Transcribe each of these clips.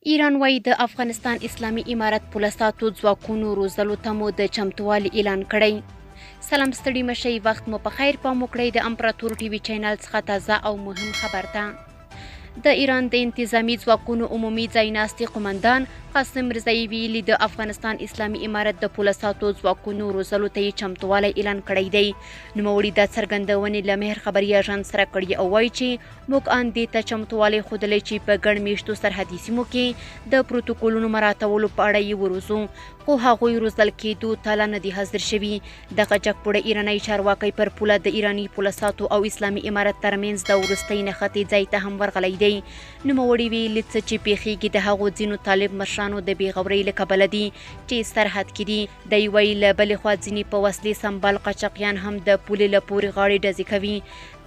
ایران وايي، د افغانستان اسلامي امارت پوله ساتو ځواکونو روزلو ته مو د چمتووالي اعلان کړی. سلام، ستړي مشئ، وخت مو په خیر. پام وکړئ د امپراتور ټي وي چینل څخه تازه او مهم خبر ته. د ایران د انتظامي ځواکونو عمومي ځایناستي قومندان قاسم رضایي ویلي، د افغانستان اسلامي امارت د پوله ساتو ځواکونو روزلو ته یې چمتووالی اعلان کړی دی. نوموړي دا څرګندونې له مهر خبري اژانس سره کړي او وایي چې موږ ان دې ته چمتووالی ښودلی چې په ګڼ میشتو سرحدي سیمو کې د پروتوکولونو مراعتولو په اړه یې وروزو، خو هغوی روزل کېدو ته لا نه دي حاضر شوي. دغه جګپوړی ایرانی چارواکی پر پوله د ایراني پوله ساتو او اسلامي امارت ترمنځ د وروستۍ نښتې ځای ته هم ورغلی دی. نوموړي ویلي، څه چې پېښېږي د هغو ځینو طالب مشرانو د بېغورۍ له کبله دي چې سرحد کې دي. دی وایي، له بلې خوا ځینې په وسلې سمبال قاچاقیان هم د پولې له پورې غاړې ډزې کوي.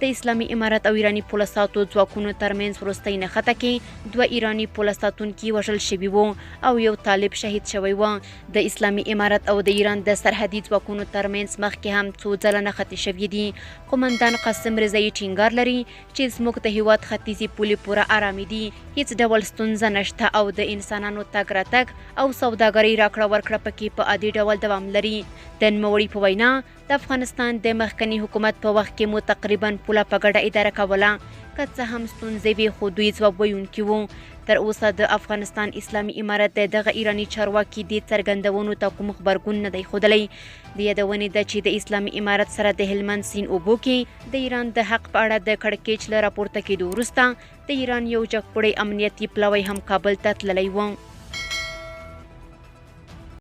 د اسلامي امارت او ایراني پوله ساتو ځواکونو ترمنځ وروستۍ نښته کې دوه ایراني پوله ساتونکي وژل شوي وو او یو طالب شهید شوی و. د اسلامي امارت او د ایران د سرحدي ځواکونو ترمنځ مخکې هم څو ځله نښتې شوې دي. قومندان قاسم رضایي ټینګار لري چې زموږ د هیواد ختیځې پولې پوره ارامې دي، هیڅ ډول ستونزه نشته او د انسانانو تګ راتګ او سوداګرۍ راکړه ورکړه پکې په عادي ډول دوام لري. د نوموړي په وینا، د افغانستان د مخکني حکومت په وخت کې مو تقریبا پوله په ګډه اداره کوله، که څه هم ستونزې وې خو دوی ځواب ویونکي وو. تر اوسه د افغانستان اسلامي امارت د دغه ایراني چارواکي دې څرګندونو ته کوم غبرګون نه دی ښودلی. د یادونې ده چې د اسلامي امارت سره د هلمند سیند اوبو کې د ایران د حق په اړه د کړکېچ له راپورته کېدو وروسته د ایران یو جګپوړی امنیتي پلاوی هم کابل ته تللی و.